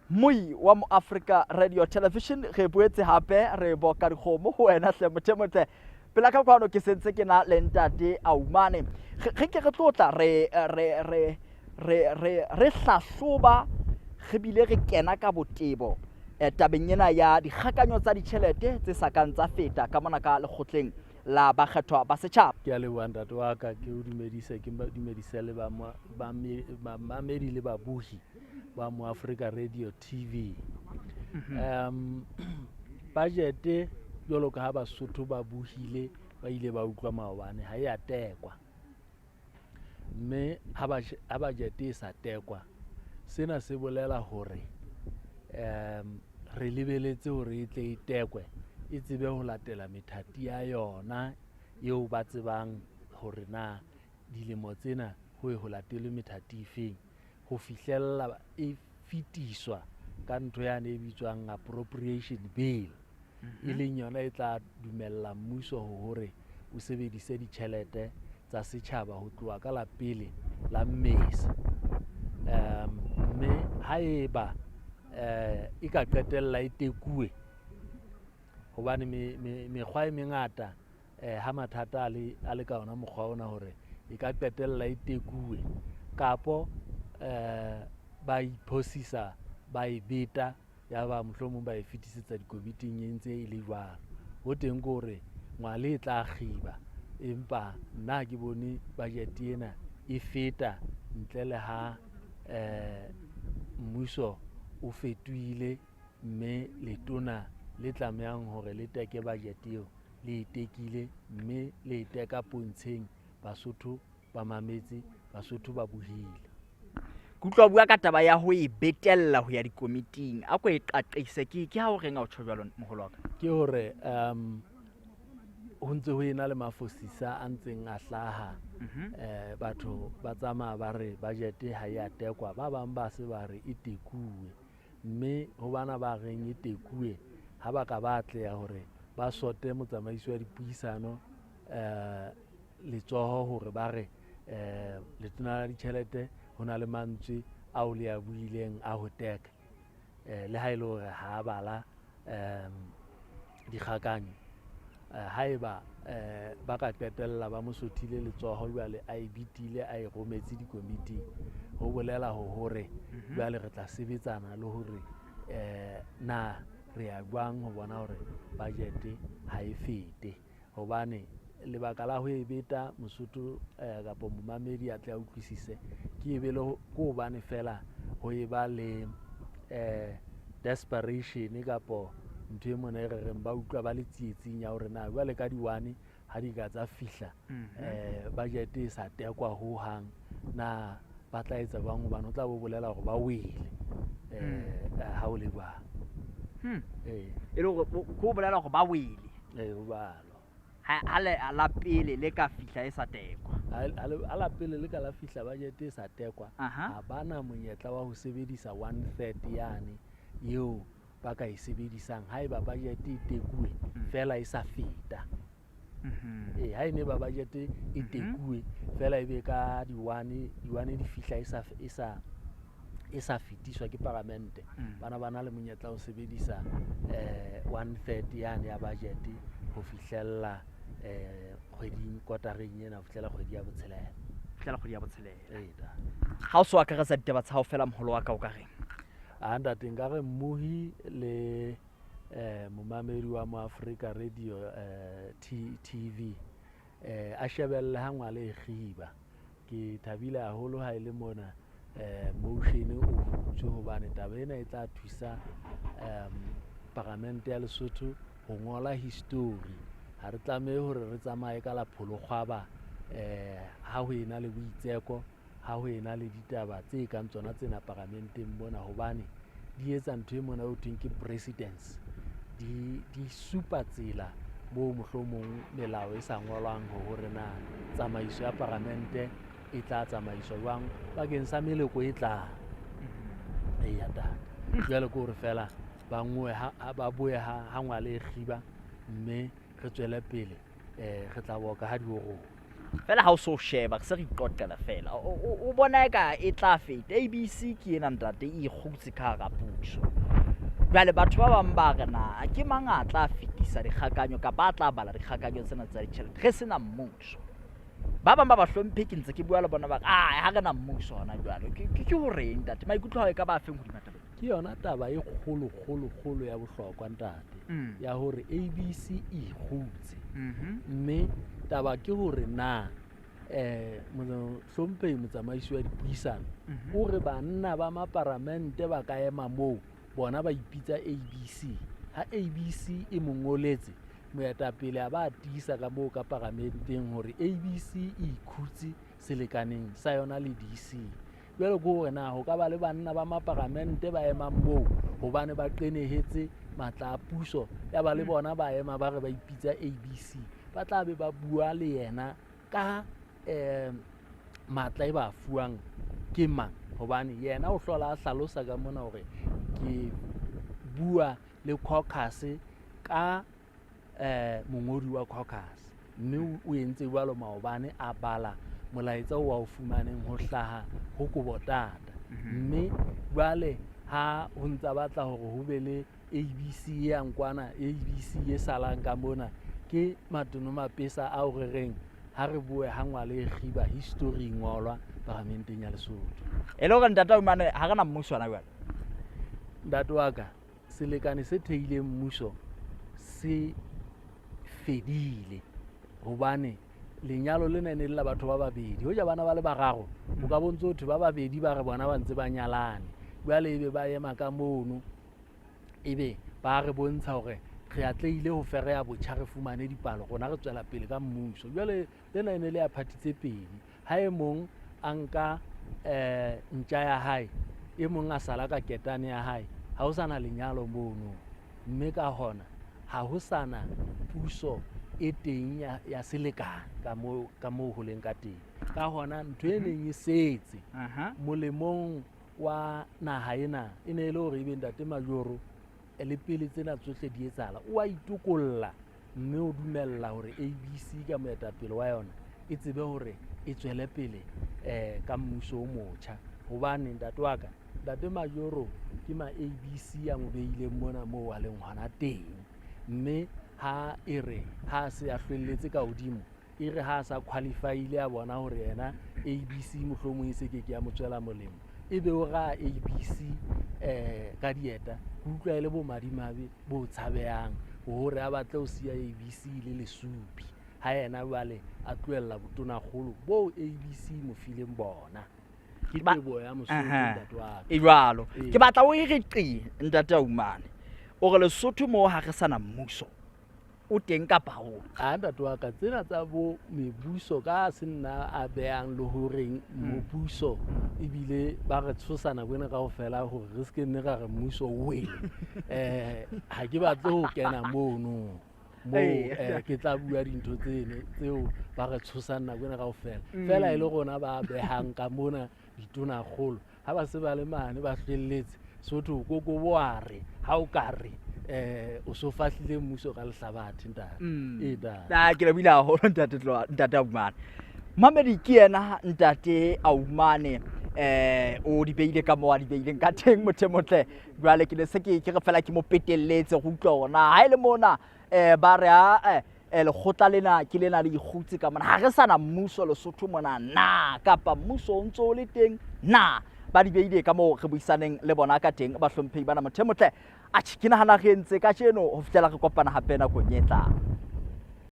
Moi wa Moafrika Radio Television re boetse hape re boka dikgomo ho wena hle motho e motle pela ka kwano ke sentse ke na le ntate Aumane re ke re tlotla re re re re re re hlahloba re bile re kena ka botebo eh, tabeng ena ya dikgakanyo tsa ditjhelete tse sa kang tsa feta ka mona ka lekgotleng la bakgethwa ba setjhaba. Ke a leboha ntate wa ka, ke o dumedise, ke dumedise le bamamedi le babohi ba mo Africa Radio TV. Budget jwalo ka ha Basotho ba bohile ba ile ba utlwa maobane ha e a tekwa. Mme ha budget e sa tekwa sena se bolela hore re lebeletse hore e tle e tekwe e tsebe ho latela methati ya yona eo ba tsebang hore na dilemo tsena ho e ho latelwe methati efeng ho fihlella e fetiswa ka ntho yane e bitswang appropriation bill e leng yona e tla dumella mmuso hore o sebedise ditjhelete tsa setjhaba ho tloha ka la pele la Mmesa. Mme haeba e ka qetella e tekuwe hobane mekgwa e mengata ha mathata a le ka ona mokgwa ona hore e ka qetella e tekuwe kapo ba iphosisa ba e beta ya ba mohlomong ba e fetisetsa dikomiting e ntse e le jwalo. Ho teng ke hore ngwale e tla kgiba empa nna ha ke bone budget ena e feta ntle le ha mmuso o fetohile mme letona le tlamehang hore le teke budget eo le e tekile mme le e teka pontsheng Basotho ba mametse, Basotho ba bohile. Ke utlwa bua ka taba ya ho e betella ho ya dikomiting. A ko e qaqise ke ke ha o reng a o tjho jwalo moholo wa ka? Ke hore ho ntse ho ena le mafosisa a ntseng a hlaha. Batho ba tsamaya ba re budget ha e a tekwa, ba bang ba se ba re e tekuwe. Mme ho bana ba reng e tekuwe ha ba ka ba atleha hore ba sote motsamaisi wa dipuisano letsoho hore ba re letona la ditjhelete ho na le mantswe ao le a buileng a ho teka le ha e le hore ha a bala dikgakanyo haeba ba ka qetella ba mo sothile letsoho jwale a e bitile a e rometse dikomiting ho bolela ho hore jwale re tla sebetsana le hore na re ya jwang ho bona hore budget ha e fete hobane lebaka la ho e beta Mosotho kapa momamedi a tle a utlwisise ke e be le ke hobane fela ho e ba le desperation kapo ntho e mona e re reng ba utlwa ba le tsietsing ya hore na jwale ka di-one ha di ka tsa fihla budget e sa tekwa hohang na ba tla etsa jwang hobane o tla bo bolela hore ba wele ha o le jwalo. E le hore ko bolela hore ba wele. Ee, ho jwalo. Ha le la pele le ka fihla e sa tekwa. Ha la pele le ka la fihla budget e sa tekwa, ha bana monyetla wa ho sebedisa 1/3 yane eo ba ka e sebedisang haeba budget e tekuwe fela e sa feta. Ee, ha e ne ba budget e tekuwe fela e be ka di-one di fihla e sa e sa e sa fetiswa ke paramente bana ba na le monyetla ho sebedisa 1/3 yane ya budget ho fihlella kgweding kotareng ena ho fihlela kgwedi ya botshelela. Fihlela kgwedi ya botshelela. Ee, Ha o so akaretsa ditaba tsa hao fela moholo wa ka o ka reng? A ntate nka re mmohi le momamedi wa mo Africa Radio TV a shebelle ha ngwale e kgiba. Ke thabile haholo ha e le mona motion o hutswe hobane taba ena e tla thusa paramente ya Lesotho ho ngola history. Ha re tlamehe hore re tsamaye ka la pholokgwaba ha ho ena le boitseko, ha ho ena le ditaba tse kang tsona tsena paramenteng mona hobane di etsa ntho e mona ho thweng ke precedence. Di supa tsela moo mohlomong melao e sa ngolwang hore na tsamaiso ya paramente e tla tsamaiswa jwang bakeng sa meloko e tlang. Eya ntate. Jwale ke hore fela ba ngoe ha ba boe ha ngwale e kgiba mme re tswele pele re tla boka ha di oroha. Fela ha o so sheba, re se re iqoqela fela. O bona eka e tla feta. ABC ke ena ntate e ikgutse ka hara puso. Jwale batho ba bang ba re na ke mang a tla fetisa dikgakanyo kapa a tla bala dikgakanyo tsena tsa ditjhelete re sena mmuso. Ba bang ba bahlomphehi ke ntse ke bua le bona ba re ah ha re na mmuso hona jwale. Ke horeng ntate? Maikutlo a hao e ka ba afeng hodima taba ena? Ke yona taba e kgolo kgolo kgolo ya bohlokwa ntate ya hore ABC e ikgutse. Mme taba ke hore na mohlomphehi motsamaisi wa dipuisano o re banna ba maparamente ba ka ema moo bona ba ipitsa ABC. Ha ABC e mo ngoletse, moetapele a ba tiisa ka moo ka paramenteng hore ABC e ikhutse selekaneng sa yona le DC. Jwale ke hore na ho ka ba le banna ba maparamente ba emang moo hobane ba qenehetse matla a puso, ya ba le bona ba ema ba re ba ipitsa ABC. Ba tla be ba bua le yena ka matla e ba fuwang ke mang, hobane yena o hlola a hlalosa ka mona hore ke bua le caucus ka mongodi wa caucus, mme o entse jwalo maobane a bala molaetsa o wa o fumaneng ho hlaha ho Kobotata. Mme jwale ha ho ntsa batla hore ho be le ABC e yang kwana, ABC e salang ka mona, ke Matono Mapesa ao re reng ha re boe ha ngwale e kgiba history e ngolwa paramenteng ya Lesotho. E le hore ntate Aumane ha re na mmuso hona jwale? Ntate wa ka, selekane se theileng mmuso se fedile hobane lenyalo lena e ne le la batho ba babedi. Hoja bana ba le bararo, o ka bontse ho thwe ba babedi ba re bona ba ntse ba nyalane. Jwale ebe ba ema ka mono, ebe ba re bontsha hore re atlehile ho fereha botjha, re fumane dipalo, rona re tswela pele ka mmuso. Jwale lena e ne le ya party tse pedi. Ha e mong a nka ntja ya hae, e mong a sala ka ketane ya hae, ha ho sana lenyalo mono. Mme ka hona ha ho sana puso e teng ya selekane ka moo ho leng ka teng. Ka hona ntho e neng e setse molemong wa naha ena e ne e le hore ebe ntate Majoro le pele tsena tsohle di etsahala, o a itokolla mme o dumella hore ABC ka moetapele wa yona e tsebe hore e tswele pele ka mmuso o motjha. Hobane ntate wa ka, ntate Majoro ke ma ABC a mo behileng mona moo a leng hona teng. Mme ha e re ha se a hlwelletse ka hodimo, e re ha a sa qualify-ile a bona hore yena ABC mohlomong e se ke ke ya mo tswela molemo, e be o ra ABC ka dieta. Ke utlwa e le bomadimabe bo tshabehang hore a batle ho siya ABC le lesupi ha yena jwale a tlohella botonakgolo boo ABC mo fileng bona. Ke teboho ya Mosotho, ntate wa ka. E jwalo. Ke batla o e re qi ntate Aumane. O re Lesotho moo ha re sana mmuso o teng kapa ha o? A ntate wa ka, tsena tsa bo mebuso ka se nna a behang le horeng mobuso ebile ba re tshosa nako ena kaofela hore re se ke nne ra re mmuso o wele. Ha ke batle ho kena mono moo, ke tla bua dintho tseno tseo ba re tshosang nako ena kaofela. Feela e le rona ba behang ka mona ditonakgolo ha ba se ba le mane ba hlwelletse, sotho kokobo a re ha o ka re o so fahlile mmuso ka lehlabathe ntate. Ee, ntate. Ah, ke lebohile haholo ntate Tloha, ntate Aumane. Mamedi ke yena ntate Aumane, o di beile ka moo a di beileng ka teng motho e motle. Jwale ke ne se ke re fela ke mo petelletse go utlwa hore na ha e le mona ba re a lekgotla lena ke lena le ikgutse ka mona, ha re sana mmuso Lesotho mona na, kapa mmuso o ntso o le teng na. Ba di beile ka moo re buisaneng le bona ka teng bahlomphehi bana motho e motle. Atjhe, ke nahana re entse kajeno ho fihlela re kopana hape nakong e tlang.